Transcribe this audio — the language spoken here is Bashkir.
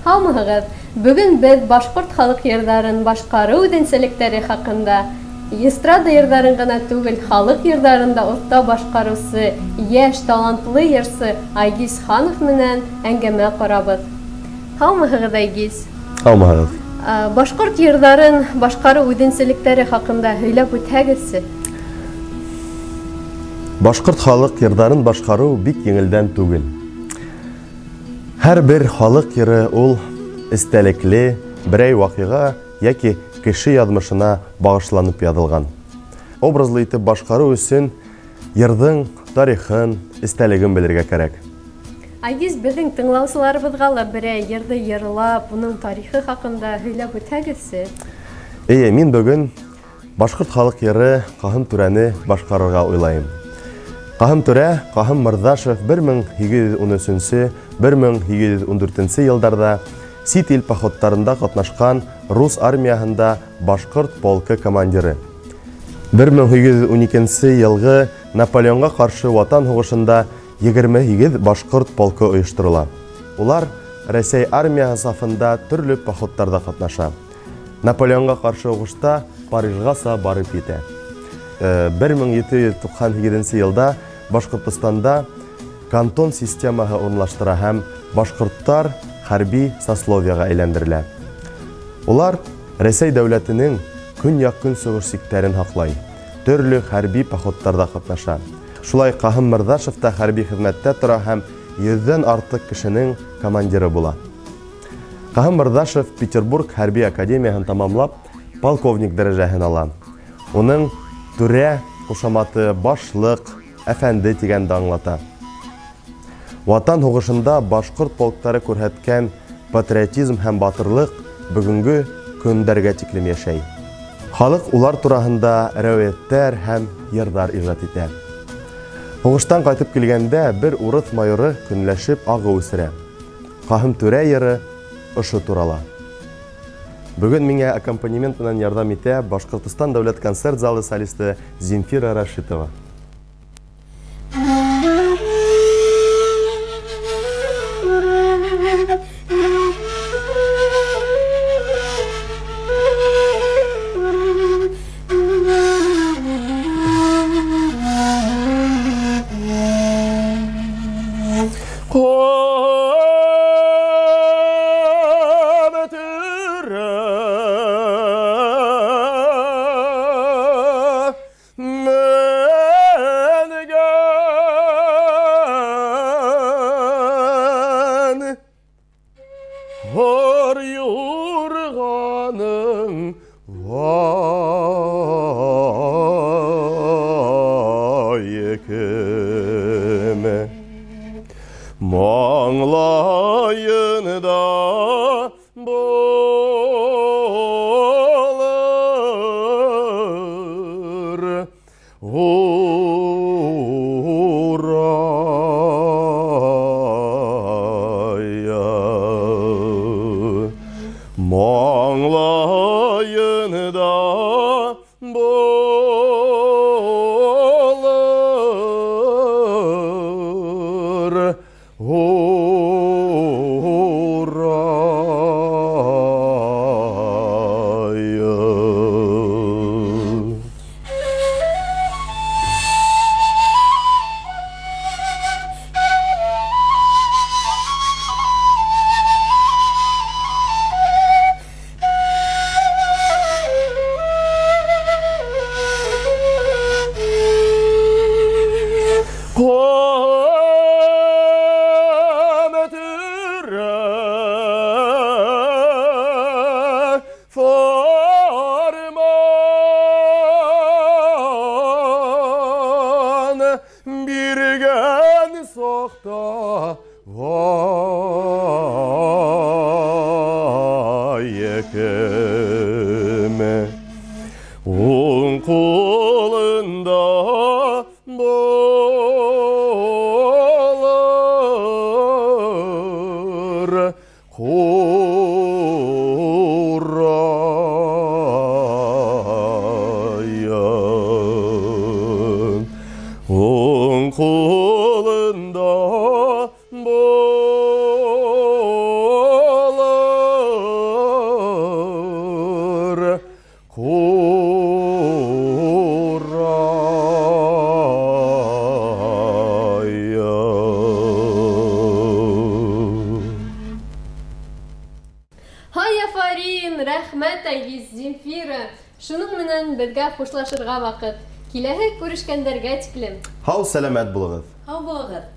Һаумыһығыҙ! Бөгөн беҙ башҡорт халыҡ йырҙарын башҡарыу үҙенсәлектәре хаҡында, эстрада йырҙарын ғына түгел, халыҡ йырҙарын да оҫта башҡарыусы, йәш, талантлы йырсы Айгиз Ханов менән әңгәмә ҡорабыҙ. Һаумыһығыҙ, Айгиз! Һаумыһығыҙ! Башҡорт йырҙарын башҡарыу үҙенсәлектәре хаҡында һөйләп үтһәгеҙсе? Башҡорт халыҡ йырҙарын башҡарыу бик еңелдән түгел. Һәр бер халыҡ йыры ул эстәлекле, берәй ваҡиға йәки кеше яҙмышына бағышланып яҙылған. Образлы итеп башҡарыу өсөн йырҙың тарихын, эстәлеген белергә кәрәк. Айгиз, беҙҙең тыңлаусыларыбыҙға ла берәй йырҙы йырлап, уның тарихы хаҡында һөйләп үтһәгеҙсе? Эйе, мин бөгөн башҡорт халыҡ йыры Ҡаһым Түрәне башҡарырға уйлайым. Ҡаһым Түрә, Ҡаһым Мырҙашев 1813-1814 йылдарҙа сит ил походтарында ҡатнашҡан рус армияһында башҡорт полкы командиры. 1812 йылғы Наполеонға ҡаршы Ватан һуғышында 28 башҡорт полкы ойошторола. Улар Рәсәй армияһы сафында төрлө походтарҙа ҡатнаша. Наполеонға ҡаршы һуғышта Парижғаса барып етә. 1798 йылда Башҡортостанда кантон системаһы урынлаштыра һәм башҡорттар хәрби сословияға әйләндерелә. Улар Рәсәй дәүләтенең көньяҡ-көнсығыш сиктәрен һаҡлай, төрлө хәрби походтарҙа ҡатнаша. Шулай Ҡаһым Мырҙашев та хәрби хеҙмәттә тора һәм 100-дән артыҡ кешенең командиры була. Ҡаһым Мырҙашев Петербург хәрби академияһын тамамлап, полковник дәрәжәһен ала. Уның түрә ҡушаматы башлыҡ, әфәнде тигәнде аңлата. Ватан һуғышында башҡорт полктары күрһәткән патриотизм һәм батырлыҡ бөгөнгө көндәргә тиклем йәшәй. Халыҡ улар тураһында рәүәйәттәр һәм йырҙар ижад итә. Һуғыштан ҡайтып килгәндә бер урыҫ майоры көнләшеп ағыу эсерә. Ҡаһым Түрә йыры ошо турала. Бөгөн миңә аккомпанемент менән ярҙам итә Башҡортостан дәүләт концерт залы солисты Земфира Рашитова. Qurra. Рәхмәт, Айгиз, Земфира. Шуның менән беҙгә хушлашырға ваҡыт. Киләһе күрешкәндәргә тиклем. Һау сәләмәт булығыҙ. Һау булығыҙ.